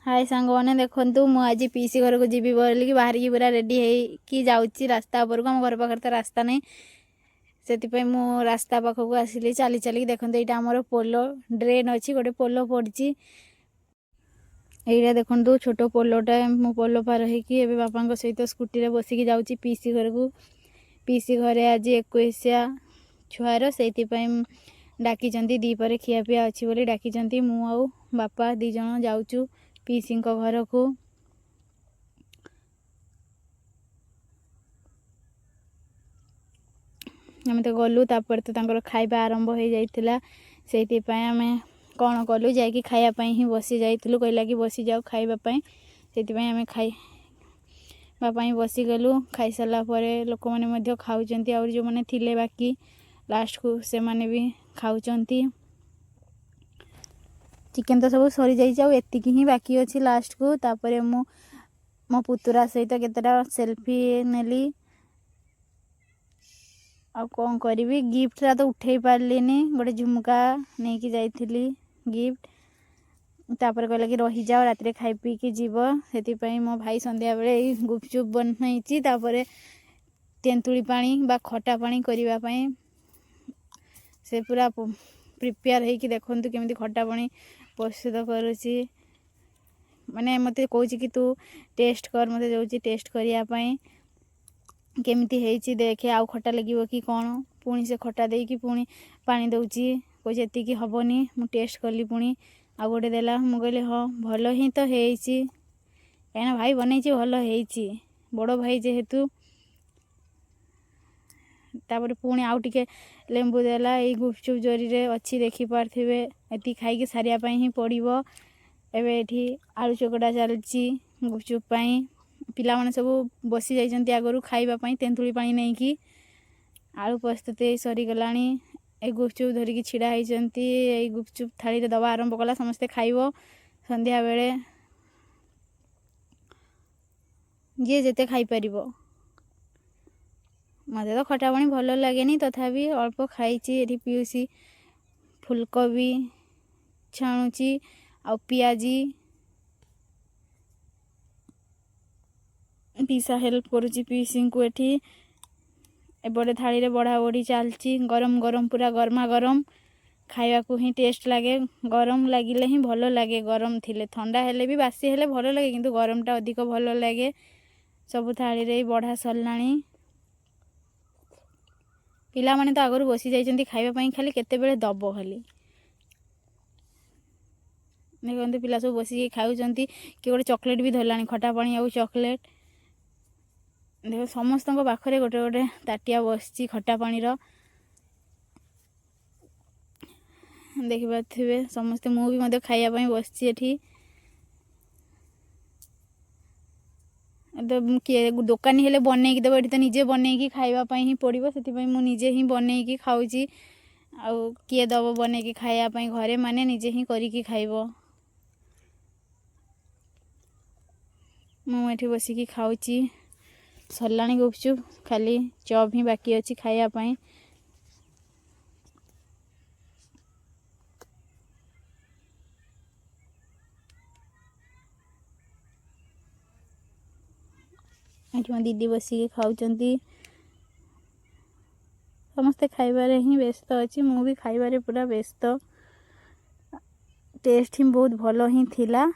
ହାଏ ସାଙ୍ଗମାନେ, ଦେଖନ୍ତୁ, ମୁଁ ଆଜି ପିଇସି ଘରକୁ ଯିବି ବୋଲିକି ବାହାରିକି ପୁରା ରେଡ଼ି ହେଇକି ଯାଉଛି ରାସ୍ତା ଉପରକୁ। ଆମ ଘର ପାଖରେ ତ ରାସ୍ତା ନାହିଁ, ସେଥିପାଇଁ ମୁଁ ରାସ୍ତା ପାଖକୁ ଆସିଲି ଚାଲି ଚାଲିକି। ଦେଖନ୍ତୁ, ଏଇଟା ଆମର ପୋଲ, ଡ୍ରେନ୍ ଅଛି, ଗୋଟେ ପୋଲ ପଡ଼ିଛି। ଏଇଟା ଦେଖନ୍ତୁ, ଛୋଟ ପୋଲଟା। ମୁଁ ପୋଲ ପାର ହେଇକି ଏବେ ବାପାଙ୍କ ସହିତ ସ୍କୁଟିରେ ବସିକି ଯାଉଛି ପିଇସି ଘରକୁ। ପିଇସି ଘରେ ଆଜି ଏକୋଇଶିଆ ଛୁଆର, ସେଇଥିପାଇଁ ଡାକିଛନ୍ତି। ଦ୍ୱିପହରେ ଖିଆପିଆ ଅଛି ବୋଲି ଡାକିଛନ୍ତି। ମୁଁ ଆଉ ବାପା ଦୁଇ ଜଣ ଯାଉଛୁ ପିଇସିଙ୍କ ଘରକୁ। ଆମେ ତ ଗଲୁ, ତାପରେ ତ ତାଙ୍କର ଖାଇବା ଆରମ୍ଭ ହେଇଯାଇଥିଲା। ସେଇଥିପାଇଁ ଆମେ କ'ଣ କଲୁ, ଯାଇକି ଖାଇବା ପାଇଁ ହିଁ ବସି ଯାଇଥିଲୁ। କହିଲା କି ବସିଯାଉ ଖାଇବା ପାଇଁ, ସେଥିପାଇଁ ଆମେ ଖାଇବା ପାଇଁ ବସିଗଲୁ। ଖାଇସାରିଲା ପରେ ଲୋକମାନେ ମଧ୍ୟ ଖାଉଛନ୍ତି, ଆହୁରି ଯେଉଁମାନେ ଥିଲେ ବାକି ଲାଷ୍ଟକୁ ସେମାନେ ବି ଖାଉଛନ୍ତି। ଚିକେନ୍ ତ ସବୁ ସରିଯାଇଛି, ଆଉ ଏତିକି ହିଁ ବାକି ଅଛି ଲାଷ୍ଟକୁ। ତାପରେ ମୁଁ ମୋ ପୁତୁରା ସହିତ କେତେଟା ସେଲଫି ନେଲି। ଆଉ କ'ଣ କରିବି, ଗିଫ୍ଟଟା ତ ଉଠେଇ ପାରିଲିନି। ଗୋଟେ ଝୁମୁକା ନେଇକି ଯାଇଥିଲି ଗିଫ୍ଟ। ତାପରେ କହିଲା କି ରହିଯାଅ, ରାତିରେ ଖାଇ ପିଇକି ଯିବ। ସେଥିପାଇଁ ମୋ ଭାଇ ସନ୍ଧ୍ୟାବେଳେ ଏଇ ଗୁପଚୁପ୍ ବନେଇଛି। ତାପରେ ତେନ୍ତୁଳି ପାଣି ବା ଖଟା ପାଣି କରିବା ପାଇଁ ସେ ପୁରା ପ୍ରିପେୟାର ହେଇକି, ଦେଖନ୍ତୁ କେମିତି ଖଟା ପାଣି ପ୍ରସ୍ତୁତ କରୁଛି। ମାନେ ମୋତେ କହୁଛି କି ତୁ ଟେଷ୍ଟ କର, ମୋତେ ଦେଉଛି ଟେଷ୍ଟ କରିବା ପାଇଁ, କେମିତି ହେଇଛି ଦେଖେ, ଆଉ ଖଟା ଲାଗିବ କି କ'ଣ। ପୁଣି ସେ ଖଟା ଦେଇକି ପୁଣି ପାଣି ଦେଉଛି, କହୁଛି ଏତିକି ହେବନି। ମୁଁ ଟେଷ୍ଟ କଲି, ପୁଣି ଆଉ ଗୋଟେ ଦେଲା। ମୁଁ କହିଲି ହଁ, ଭଲ ହିଁ ତ ହେଇଛି, କାହିଁକିନା ଭାଇ ବନେଇଛି, ଭଲ ହେଇଛି, ବଡ଼ ଭାଇ ଯେହେତୁ। ତାପରେ ପୁଣି ଆଉ ଟିକେ ଲେମ୍ବୁ ଦେଲା। ଏଇ ଗୁପଚୁପ୍ ଜରିରେ ଅଛି, ଦେଖିପାରୁଥିବେ। ଏତିକି ଖାଇକି ସାରିବା ପାଇଁ ହିଁ ପଡ଼ିବ। ଏବେ ଏଠି ଆଳୁ ଚକଟା ଚାଲିଛି ଗୁପଚୁପ୍ ପାଇଁ। ପିଲାମାନେ ସବୁ ବସି ଯାଇଛନ୍ତି ଆଗରୁ ଖାଇବା ପାଇଁ ତେନ୍ତୁଳି ପାଣି ନେଇକି। ଆଳୁ ପ୍ରସ୍ତୁତି ହେଇ ସରିଗଲାଣି। ଏଇ ଗୁପଚୁପ୍ ଧରିକି ଛିଡ଼ା ହେଇଛନ୍ତି। ଏଇ ଗୁପଚୁପ୍ ଥାଳିରେ ଦେବା ଆରମ୍ଭ କଲା, ସମସ୍ତେ ଖାଇବ ସନ୍ଧ୍ୟାବେଳେ, ଯିଏ ଯେତେ ଖାଇପାରିବ। ମୋତେ ତ ଖଟା ପାଣି ଭଲ ଲାଗେନି, ତଥାପି ଅଳ୍ପ ଖାଇଛି। ଏଠି ପିଉସୀ ଫୁଲକୋବି ଛାଣୁଛି ଆଉ ପିଆଜି। ପିସା ହେଲ୍ପ କରୁଛି ପିଉସୀଙ୍କୁ ଏଠି। ଏପଟେ ଥାଳିରେ ବଢ଼ା ବଢ଼ି ଚାଲିଛି। ଗରମ ଗରମ, ପୁରା ଗରମା ଗରମ ଖାଇବାକୁ ହିଁ ଟେଷ୍ଟ ଲାଗେ। ଗରମ ଲାଗିଲେ ହିଁ ଭଲ ଲାଗେ। ଗରମ ଥିଲେ, ଥଣ୍ଡା ହେଲେ ବି, ବାସି ହେଲେ ଭଲ ଲାଗେ, କିନ୍ତୁ ଗରମଟା ଅଧିକ ଭଲ ଲାଗେ। ସବୁ ଥାଳିରେ ବଢ଼ା ସରିଲାଣି। ପିଲାମାନେ ତ ଆଗରୁ ବସି ଯାଇଛନ୍ତି ଖାଇବା ପାଇଁ, ଖାଲି କେତେବେଳେ ଦବ ଖାଲି। ଦେଖନ୍ତୁ, ପିଲା ସବୁ ବସିକି ଖାଉଛନ୍ତି। କିଏ ଗୋଟେ ଚକୋଲେଟ୍ ବି ଧରିଲାଣି, ଖଟା ପାଣି ଆଉ ଚକୋଲେଟ୍। ଦେଖ, ସମସ୍ତଙ୍କ ପାଖରେ ଗୋଟେ ଗୋଟେ ତାଟିଆ ବସିଛି ଖଟା ପାଣିର, ଦେଖିପାରୁଥିବେ ସମସ୍ତେ। ମୁଁ ବି ମଧ୍ୟ ଖାଇବା ପାଇଁ ବସିଛି ଏଠି। ତ କିଏ ଦୋକାନୀ ହେଲେ ବନେଇକି ଦେବ, ଏଠି ତ ନିଜେ ବନେଇକି ଖାଇବା ପାଇଁ ହିଁ ପଡ଼ିବ। ସେଥିପାଇଁ ମୁଁ ନିଜେ ହିଁ ବନେଇକି ଖାଉଛି। ଆଉ କିଏ ଦେବ ବନେଇକି ଖାଇବା ପାଇଁ? ଘରେ ମାନେ ନିଜେ ହିଁ କରିକି ଖାଇବ। ମୁଁ ଏଠି ବସିକି ଖାଉଛି। ସରିଲାଣି ଗୁପଚୁପ୍, ଖାଲି ଚପ୍ ହିଁ ବାକି ଅଛି ଖାଇବା ପାଇଁ। ଏଠି ମୋ ଦିଦି ବସିକି ଖାଉଛନ୍ତି। ସମସ୍ତେ ଖାଇବାରେ ହିଁ ବ୍ୟସ୍ତ ଅଛି। ମୁଁ ବି ଖାଇବାରେ ପୁରା ବ୍ୟସ୍ତ। ଟେଷ୍ଟ ହିଁ ବହୁତ ଭଲ ହିଁ ଥିଲା।